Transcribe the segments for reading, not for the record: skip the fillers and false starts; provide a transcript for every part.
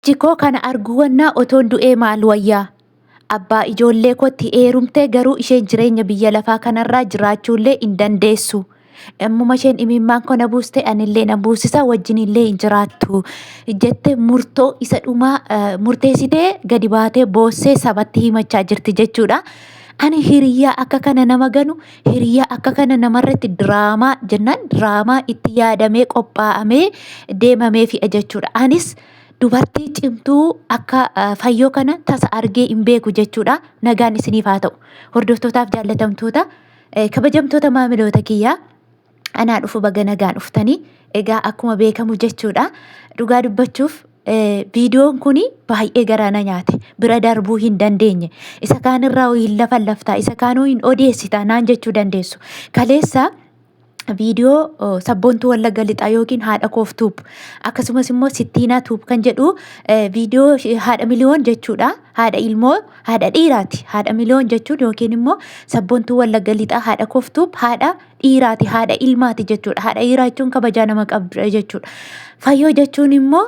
Ijji koo kana arguu wannaa otoon du'ee maal wayyaa? Abbaa ijoollee kootti heerumtee garuu isheen jireenya biyya lafaa kanarraa jiraachuullee hin dandeessu. Ammuma isheen imimmaan koo na buuste anillee na buusisa wajjinillee hin jiraattu jette murtoo isa dhumaa murteessitee gadi baatee boossee sabatti himachaa jirti jechuudha. Ani hiriyyaa akka kana nama ganu, hiriyyaa akka kana namarratti diraamaa jennaan diraamaa itti yaadamee qophaa'amee deemamee fi'a jechuudha. Anis dubartii cimtuu akka fayyoo kana tasa argee hin beeku jechuudha. Nagaan isiniif haa ta'u. Hordoftootaaf jaallatamtoota kabajamtoota maamiloota kiyyaa anaa dhufu baga nagaan dhuftanii. Egaa akkuma beekamu jechuudha. Dhugaa dubbachuuf viidiyoon kun baay'ee garaa na nyaate. Bira darbuu hin dandeenye. Isa kaanirraa hin lafallaftaa, isa kaanuu hin odeessitaa naan jechuu dandeessu. Kaleessa viidiyoo Sabboontuu Wallagga Lixaa yookiin Haadha Koof Tuub akkasumas immoo Sittiinaa Tuub kan jedhu viidiyoo haadha miliyoon jechuudha. Haadha ilmoo haadha dhiiraati. Haadha miliyoon jechuun yookiin immoo Sabboontuu Wallagga Lixaa Haadha Koof Tuub haadha dhiiraati, haadha ilmaati jechuudha. Haadha dhiiraa jechuun kabajaa nama qabdudha jechuudha. Fayyoo jechuun immoo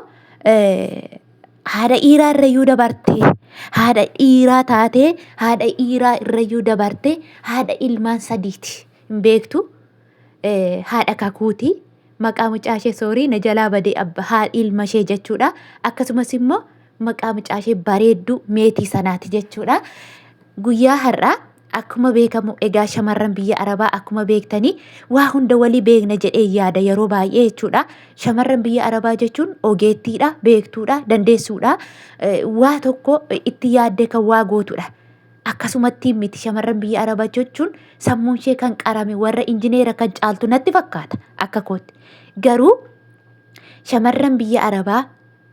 haadha dhiiraa irrayyuu dabartee haadha dhiiraa taatee haadha dhiiraa irrayyuu dabartee haadha ilmaan sadiiti. Hin beektu haadha kakuuti. Maqaa mucaa ishee soorii na jalaa badee abba haadha ilma ishee jechuudha. Akkasumas immoo maqaa mucaa ishee bareedduu meetii sanaati jechuudha. Guyyaa har'aa akkuma beekamu egaa shamarran biyya Arabaa akkuma beektanii waa hunda walii beekna jedhee yaada yeroo baay'ee jechuudha. Shamarran biyya Arabaa jechuun ogeettiidha, beektuudha, dandeessuudha. Waa tokko itti yaaddee kan waa gootudha. Akkasumatti miti shamarran biyya Arabaa jechuun sammuun ishee kan qarame warra injineera kan caaltu natti fakkaata akka kootti. Garuu shamarran biyya Arabaa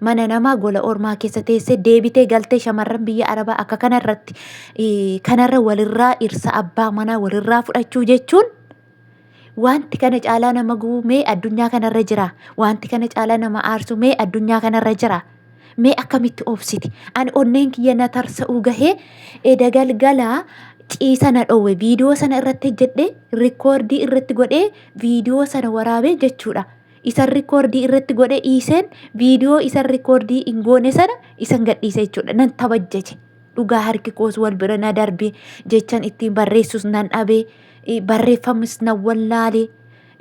mana namaa gola ormaa keessa teessee deebitee galtee shamarran biyya Arabaa akka kanarratti kanarra walirraa dhirsa abbaa manaa walirraa fudhachuu jechuun wanti kana caalaa nama gubu mee addunyaa kanarra jira. Wanti kana caalaa nama aarsu mee addunyaa kanarra jira. Mee akkamitti obsiti? Ani onneen kiyya na tarsa'uu gahee eda galgalaa ciisa na dhoowwe viidiyoo sana irratti hojjedhee rikoordii irratti godhee viidiyoo sana waraabee jechuudha. Isan rikoordii irratti godhee dhiiseen viidiyoo isan rikoordii hin goone sana isan gadhiise jechuudha. Nan tabajjaje. Dhugaa harki koos wal bira na darbe jechan ittiin barreessus nan dhabe barreeffamis nan wallaale.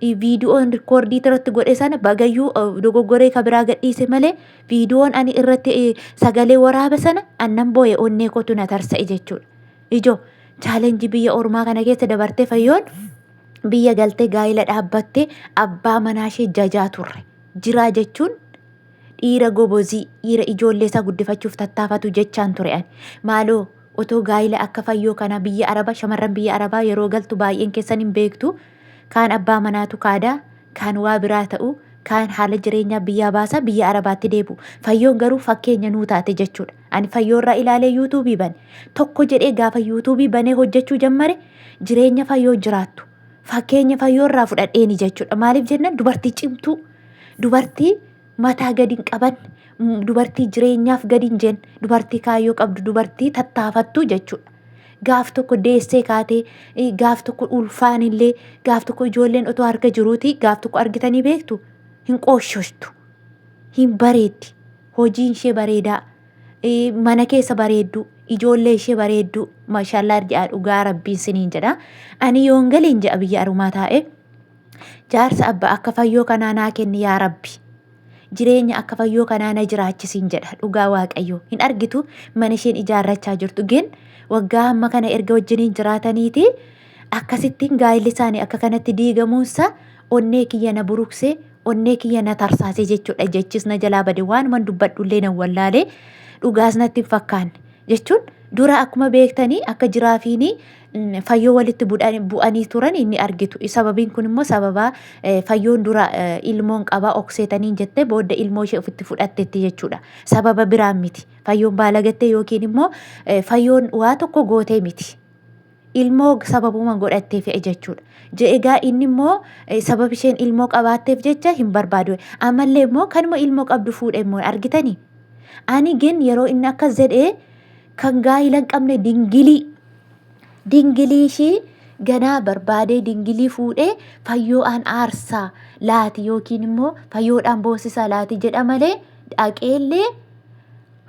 Viidiyoon rikoordii irratti godhe sana bagayyuu dogoggoree ka biraa gadhiise malee viidiyoon ani irratti sagalee waraabe sana annan boo'e onnee kootu na tarsa'e jechuudha. Ijoo chaalenjii biyya ormaa kana keessa dabartee fayyoon biyya galtee gaa'ila dhaabbattee abbaa manaa ishee jajaa turre. Jiraa jechuun dhiira gobozii dhiira ijoollee isaa guddifachuuf tattaafatu jechaan ture ani. Maaloo otoo gaa'ila akka fayyoo kanaa biyya araba shamarran biyya arabaa yeroo galtu baay'een keessan hin beektu. Kaan abbaa manaatu kaadaa, kaan waa biraa ta'u, kaan haala jireenyaa biyyaa baasaa biyya arabaatti deebi'u. Fayyoon garuu fakkeenya nuu taate jechuudha. Ani fayyoorraa ilaalee yuutuubii bane. Tokko jedhee gaafa yuutuubii banee hojjechuu jammare jireenya fayyoo jiraattu. Fakkeenya fayyoorraa fudhadheeni jechuudha. Maaliif jennaan dubartii cimtuu, dubartii mataa gadi hin qabanne, dubartii jireenyaaf gadi hin jenne, dubartii kaayyoo qabdu, dubartii tattaafattu jechuudha. Gaaf tokko deessee kaatee, gaaf tokko ulfaanillee, gaaf tokko ijoolleen otoo harka jiruuti, gaaf tokko argitanii beektu hin qooshooshtu, hin bareeddi, hojiin ishee bareedaa, mana keessa bareedduu, ijoollee ishee bareedduu, mashaallaa jedha dhugaa rabbiin siniin jedha. Ani yoon galeen jedha biyya arumaa taa'ee. Jaarsa abba akka fayyoo kanaa naa kenni yaa rabbi. Jireenya akka fayyoo kanaa na jiraachisiin jedha dhugaa waaqayyoo. Hin argitu mana isheen ijaarrachaa jirtu. Gin waggaa hamma kana erga wajjiniin jiraataniiti akkasittiin gaa'illi isaanii akka kanatti diigamuunsa onnee kiyya na buruksee onnee kiyya na tarsaasee jechuudha. Jechis na jalaa bade waanuman dubbadhullee nan wallaalee dhugaas natti hin fakkaanne. Jechuun dura akkuma beektanii akka jiraafiini fayyoo walitti bu'anii turan inni argitu. Sababiin kun immoo sababa fayyoon dura ilmoon qabaa okseetaniin jette booda ilmoo ishee ofitti fudhattetti jechuudha. Sababa biraan miti. Fayyoon baalagattee yookiin immoo fayyoon waa tokko gootee miti. Ilmoo sababuma godhattee fe'e jechuudha. Egaa inni immoo sababa isheen ilmoo qabaatteef jecha hin barbaadu. Ammallee immoo kanuma ilmoo qabdu fuudhe immoo argitanii. Ani gin yeroo inni akkas jedhee kan gaa'ila hin qabne dingilii dingilii ishii ganaa barbaadee dingilii fuudhee fayyoodhaan aarsaa laati yookiin immoo fayyoodhaan boosisaa laati jedha malee dhaqeellee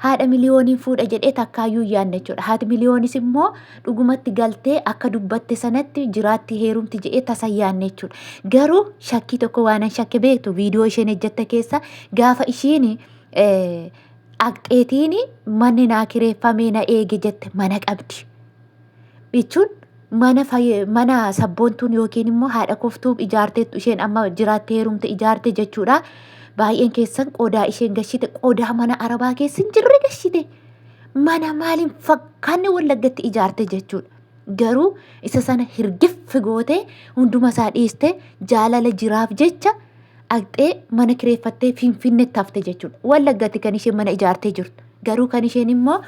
Haadha miliyooniin fuudha jedhee takkaayyuu hin yaadne jechuudha. Haati miliyoonis immoo dhugumatti galtee akka dubbatte sanatti jiraatti heerumti jedhee tasa hin yaadne jechuudha. Garuu shakkii tokko waanan shakke beektu viidiyoo isheen hojjette keessa gaafa ishiin aqxeetiin manni naa kireeffamee na eege jette mana qabdi. Jechuun mana mana sabboontuun yookiin immoo haadha koftuu ijaarteettu isheen amma jiraattee heerumte ijaarte jechuudha. Baay'een keessan qodaa isheen gashite qodaa mana arabaa keessa hin jirre gashite. Mana maaliin fakkaanne wallaggatti ijaarte jechuudha. Garuu isa sana hirgiffi gootee hunduma isaa dhiiste jaalala jiraaf jecha dhaqxee mana kireeffattee finfinnetti hafte jechuudha. Wallaggatti kan isheen mana ijaartee jirtu. Garuu kan isheen immoo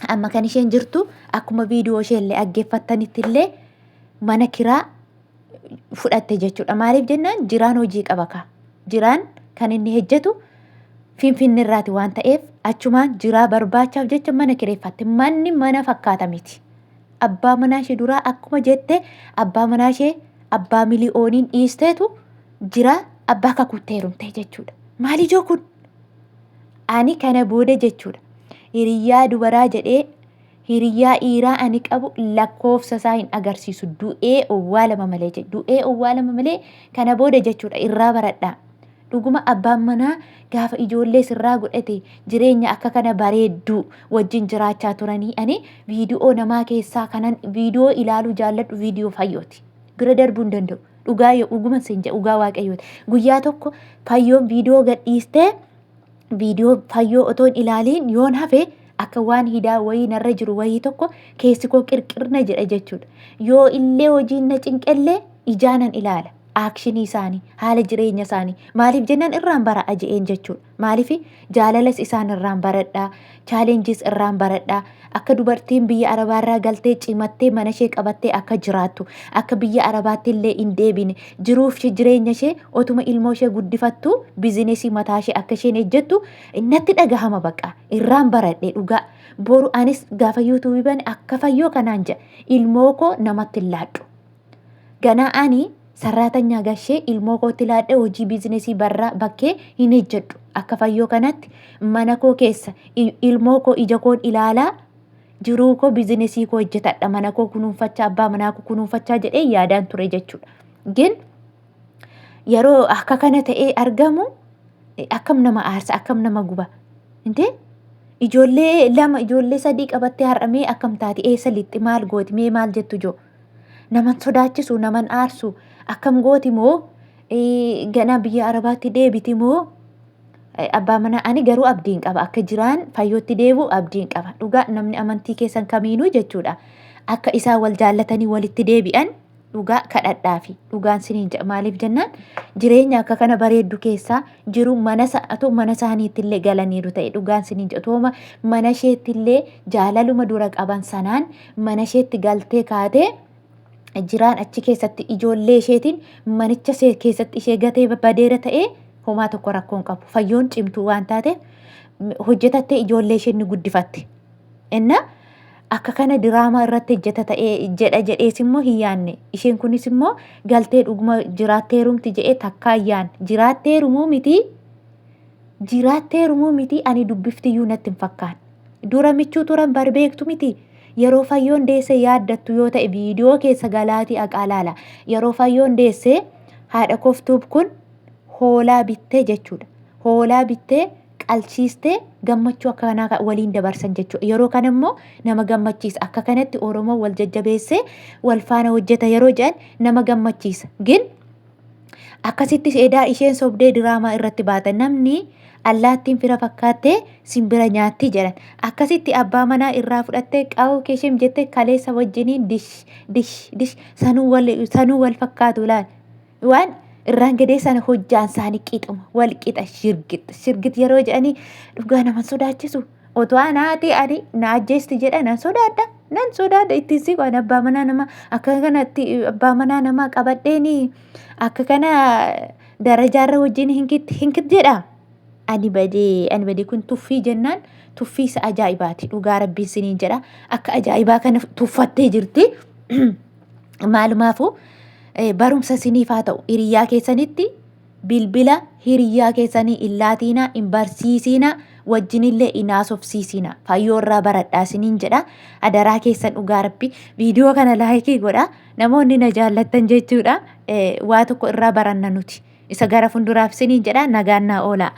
amma kan isheen jirtu akkuma viidiyoo ishee illee dhaggeeffattanitti illee mana kiraa fudhatte jechuudha. Maaliif jennaan jiraan hojii qaba kaa. Jiraan kan inni hojjetu Finfinneerraati waan ta'eef achumaan jiraa barbaachaaf jecha mana kireeffatte. Manni mana fakkaata miti. Abbaa manaa ishee duraa akkuma jette abbaa manaa ishee abbaa miliyooniin dhiisteetu jira abbaa kakuutti heerumte jechuudha. Maal ijoo kun? Ani kana booda jechuudha. Hiriyyaa dubaraa jedhee hiriyyaa dhiiraa ani qabu lakkoofsa isaa hin agarsiisu. Du'ee owwaalama malee jedhe. Du'ee owwaalama malee kana booda jechuudha irraa baradhaa. Dhuguma abbaan manaa gaafa ijoollee sirraa godhate jireenya akka kana bareedduu wajjin jiraachaa turanii ani viidiyoo namaa keessaa kanan viidiyoo ilaaluu jaalladhu viidiyoo fayyooti. Bira darbuu hin danda'u. Dhugaa yoo dhuguma sin jedha dhugaa waaqayyooti. Guyyaa tokko fayyoon viidiyoo gadhiistee viidiyoo fayyoo otoo hin ilaaliin yoon hafe akka waan hidaa wayii narra jiru wayii tokko keessi koo qirqirna jedha jechuudha. Yoo illee hojiin na cinqellee ijaanan ilaala. Aakshinii isaanii, haala jireenya isaanii. Maaliif jennaan irraan bara'a je'een jechuudha. Maaliif jaalalas isaan irraan baradhaa, chaalenjiis irraan baradhaa. Akka dubartiin biyya arabaarraa galtee cimattee mana ishee qabattee akka jiraattu, akka biyya arabaatti illee hin deebine, jiruuf ishee jireenya ishee otuma ilmoo ishee guddifattu bizinesii mataa ishee akka isheen ejjettu natti dhagahama baqa. Irraan baradhe dhugaa. Boru anis gaafa yuutuubii bane akka fayyoo kanaan jedha. Ilmoo koo namatti hin laadhu. Ganaa ani sarraatanyaa gashee ilmoo kootti laadhee hojii biizinesii barraa bakkee hin hejjedhu. Akka fayyoo kanatti mana koo keessa ilmoo koo ija koon ilaalaa jiruu koo biizinesii koo hojjetadha. Mana koo kunuunfachaa abbaa manaa koo kunuunfachaa jedhee yaadaan ture jechuudha. Gin yeroo akka kana ta'ee argamu akkam nama aarsa akkam nama guba. Intee ijoollee lama ijoollee sadii qabattee har'a mee akkam taati eessa lixxi maal gooti mee maal jettu joo. Naman sodaachisu naman aarsu akkam gooti moo ganaa biyya arabaatti deebiti moo abbaa manaa ani garuu abdiin qaba akka jiraan fayyootti deebi'u abdiin qaba dhugaa namni amantii keessan kamiinuu jechuudha akka isaan wal jaallatanii walitti deebi'an dhugaa kadhadhaafi dhugaan siniin jedha maaliif jennaan jireenya akka kana bareeddu keessaa jiru mana otoo mana isaaniitti illee galaniiru ta'e dhugaan siniin jedha otooma mana isheetti illee jaalaluma dura qaban sanaan mana isheetti galtee kaatee jiraan achi keessatti ijoollee isheetiin manicha ishee keessatti ishee gatee badeera ta'ee homaa tokko rakkoon qabu. Fayyoon cimtuu waan taateef hojjetattee ijoollee isheen ni guddifatte. Inna akka kana diraamaa irratti hojjeta ta'ee jedha jedhees immoo hin yaanne. Isheen kunis immoo galtee dhuguma jiraattee heerumti jedhee takkaa hin yaanne. Jiraattee heerumuu miti jiraattee heerumuu miti ani dubbiftiyyuu natti hin fakkaanne. Dura michuu turan bar beektu miti. Yeroo fayyoon deesse yaaddattu yoo ta'e viidiyoo keessa galaatii aqaa laala. Yeroo fayyoon deesse haadha koftuub kun hoolaa bittee jechuudha. Hoolaa bittee qalchiistee gammachuu akka kanaa waliin dabarsan jechuudha. Yeroo kana immoo nama gammachiisa. Akka kanatti Oromoo wal jajjabeessee wal faana hojjeta yeroo jedhan nama gammachiisa. Gin Akkasitti edaa isheen sobdee diraamaa irratti baata. Namni allaattiin fira fakkaattee simbira nyaatti jedhan. Akkasitti abbaa manaa irraa fudhattee qaawoo keeshim jette kaleessa wajjiniin dish dish dish sanuu wal sanuu wal fakkaatu laal. Waan irraan gadee sana hojjaan isaanii qixuma wal qixa shirgit shirgit yeroo jedhanii dhugaa nama sodaachisu. Otoo anaati ani na ajjeesti jedha nan sodaadha. Nan sodaadha ittiin siqu ani abbaa manaa nama akka kanatti abbaa manaa namaa qabadheeni akka kana darajaarra wajjin hinkit hinkit jedha. Ani badee ani badee kun tuffii jennaan tuffii isa ajaa'ibaati dhugaa rabbiin siniin jedha akka ajaa'ibaa kana tuffattee jirti. Maalumaafuu barumsa siniif haa ta'u hiriyaa keessanitti bilbila hiriyyaa keessanii hin laatiinaa, hin barsiisiinaa, Wajjinillee hin haasofsiisina. Fayyoo irraa baradhaa isiniin jedha. Adaraa keessan dhugaa rabbi. Viidiyoo kana laayikii godha. Namoonni na jaallattan jechuudha. Waa tokko irraa baranna nuti. Isa gara fuulduraaf isiniin jedha nagaan naa oolaa.